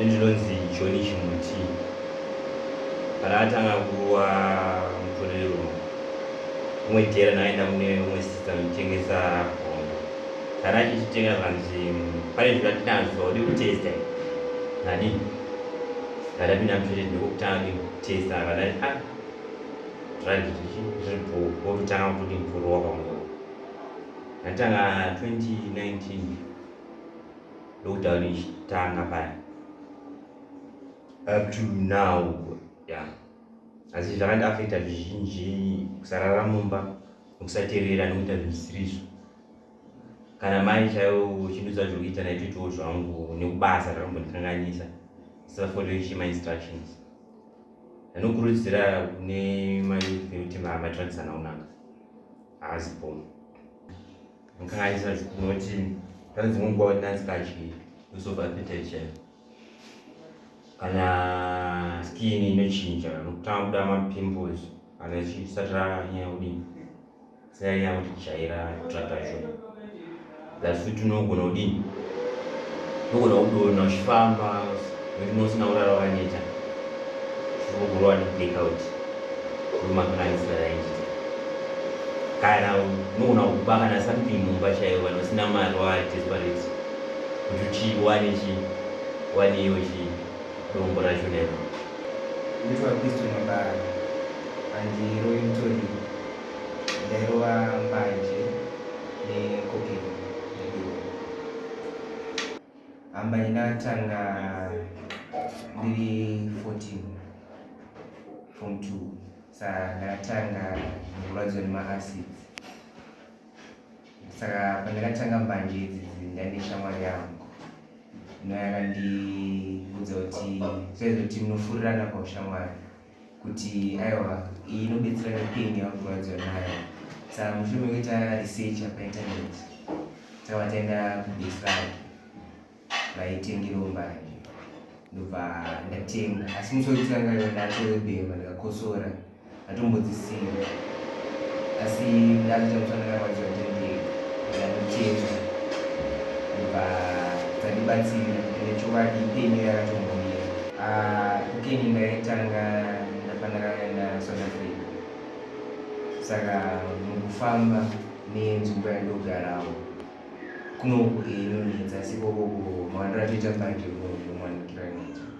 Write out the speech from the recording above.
Ini ndinonzi John Chimuti. Pandakatanga kurova mutoriro, umwe dhera ndakaenda kune umwe sister anotengesa bhomba. Kana achichitenga zvanzi pane zvatinazvo udi kutesta. Ndadii? Ndakapinda mutoilet ndokutanga kutesta, akadati ah drug ichi zviri bho, wototanga kutodini kurova pamwe. Ndatanga 2019 lockdown ichitanga paya up to now, yeah. Asi zvakandiafecta zvizhinji, kusarara mumba, nekusateerera, nekuita zvinhu zvisiri kana mai chaivo uchindiudza zvekuita naitoitawo zvangu, nekubasa zvakambondikanganisa sisafollow mainstructions. Ndinokurudzira kune mayouth nekuti madrugs ana kunaka, haazi bho, mukanganisa zvikuru, nokuti pane dzimwe nguva ndinansikadyi loss of appetite chaiyo, kana skin inochinja, nokutanga kuda mapimples kana isati ranyanya kudini, isati yanyanya kuti jaira drug racho. Plus futi unogona kudini, unogona kudonha uchifamba nekuti unosina kurara wakaneta, unogona neblackout ndomakanganisira rainjita. Kana unogona kuba kana something mumba chaiyo, kana usina mari, wari desperate kuti uchiwane chi waneyo chi dombo racho nero. Nditwa Kristu Mabara, handirovi mutoriro, ndairova mbanje necocaine nedoro. Mbanje ndakatanga ndiri 14, form 2, saka ndakatanga nekurwadziwa nemaacids. Saka pandakatanga mbanje idzidzi, ndaine shamwari yangu ino yakandiudza kuti saizoti munofurirana paushamwari, kuti aiwa, iyi inobetsera nepain yakurwadziwa nayo. Saka mushure mekuita research painternet, takabva taenda kubase rake vaitengerawo mbanje, ndobva ndatenga. Asi musi wekutanga iwo ndatobhema, ndikakosora, ndatombodzisiya, asi ndatoita musi wandakarwadziwa ndiri ndega, ndanotenga, ndobva dzandibatsira. Ende chokwadi pain yakatombomira. Cocaine ndaitanga ndapandakaenda South Africa, saka mukufamba nenzvimbo yandogarawo kunoku inonetsa, asi ikokoko mawandiro atoita mbanje kunoku mwanikira netswa.